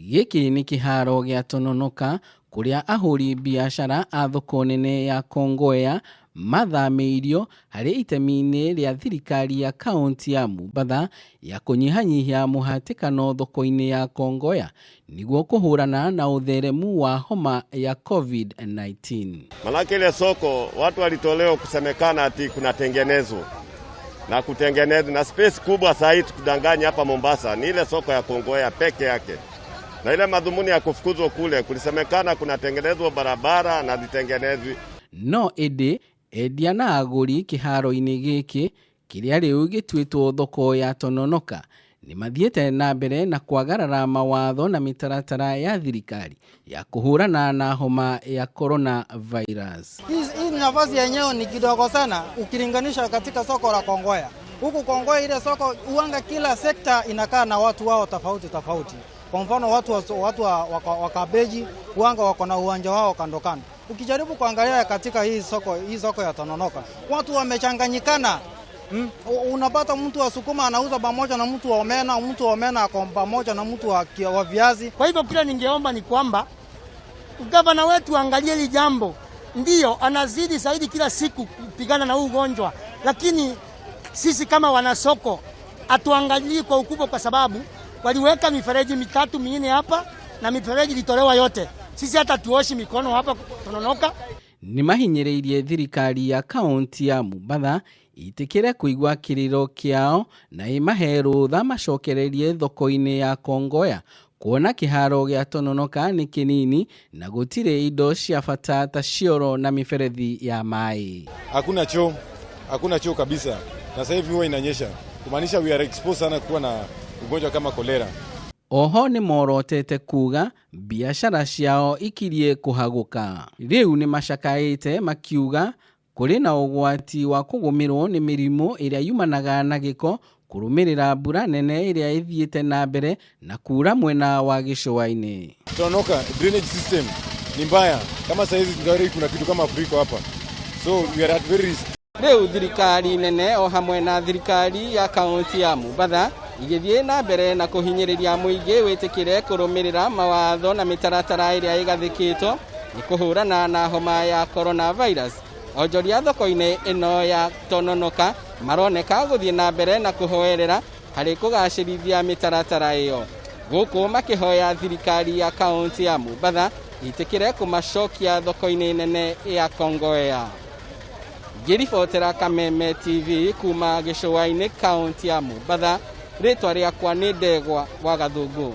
Gĩkĩ nĩ kĩharo gĩa Tononoka kũrĩa ahũri biacara a thoko nene ya Kongowea mathamĩirio harĩ itemi-inĩ rĩa thirikari ya kaunti ya Mombatha ya kũnyihanyihia mũhatĩkano thoko-inĩ ya Kongowea nĩguo kũhũrana na ũtheremu wa homa ya COVID-19. Manake ile soko watu walitolewa kusemekana ati kunatengenezwa na kutengenezwa na space kubwa. Saa hii tukudanganya hapa Mombasa ni ile soko ya Kongowea peke yake, na ile madhumuni ya kufukuzwa kule kulisemekana kunatengenezwa barabara na zitengenezwi. No ĩndĩ endia na agũri kĩharo-inĩ gĩkĩ kĩrĩa rĩu gĩtuĩtwo thoko ya Tononoka nĩ mathiĩte na mbere na kwagarara mawatho na mĩtaratara ya thirikari ya kũhũrana na homa ya corona virus. Hii nafasi yenyewe ni kidogo sana ukilinganisha katika soko la Kongowea. Huku Kongowea ile soko uanga kila sekta inakaa na watu wao tofauti tofauti. Kwa mfano watu wa kabeji uanga wako na uwanja wao kando kando. Ukijaribu kuangalia katika hii soko ya Tononoka, watu wamechanganyikana. Unapata mtu wa sukuma anauza pamoja na mtu wa omena, mtu wa omena ako pamoja na mtu wa viazi. Kwa hivyo kile ningeomba ni kwamba gavana wetu angalie hili jambo, ndiyo anazidi zaidi kila siku kupigana na huu ugonjwa, lakini sisi kama wanasoko hatuangalii kwa ukubwa, kwa sababu waliweka mifereji mitatu minne hapa na mifereji ilitolewa yote. Sisi hata tuoshi mikono hapa Tononoka. Nĩ mahinyĩrĩirie thirikari ya kaunti ya Mombatha ĩtĩkĩre kũigua kĩrĩro kĩao na ĩmahe rũtha macokererie thoko-inĩ ya Kongowea kuona kĩharo gĩa Tononoka nĩ kĩnini na gũtirĩ indo cia bata ta cioro na mĩberethi ya maĩ. Hakuna choo, hakuna choo kabisa, na sasa hivi huwa inanyesha, kumaanisha we are exposed sana kuwa na ugonjwa kama kolera. Oho nĩ morotete kuga biacara ciao ikirie kũhagũka. Rĩu nĩ macakaĩte makiuga kũrĩ na ũgwati wa kũgũmĩrwo nĩ mĩrimũ ĩrĩa yumanaga na gĩko kũrũmĩrĩra mbura nene ĩrĩa ĩthiĩte na mbere na kura mwena wa gĩcũa-inĩ. Tononoka drainage system ni mbaya, kama saa hizi kuna kitu kama mafuriko hapa, so we are at very risk. Rĩu thirikari nene o hamwe na thirikari ya kaunti ya Mombatha igĩthiĩ na mbere na kũhinyĩrĩria mũingĩ wĩtĩkĩre kũrũmĩrĩra mawatho na mĩtaratara ĩrĩa ĩgathĩkĩtwo nĩ kũhũrana na homa ya coronavirus. Onjoria thoko-inĩ ĩno ya Tononoka maroneka gũthiĩ na mbere na kũhoerera harĩ kũgacĩrithia mĩtaratara ĩyo, gũkũ makĩhoya thirikari ya kaunti ya Mombatha ĩtĩkĩre kũmacokia thoko-inĩ nene ya Kongowea. Ngĩribotera Kameme TV kuma gĩcũa-inĩ, kaunti ya Mombatha, rĩtwa rĩakwa nĩ Ndegwa wa Gathũngũ.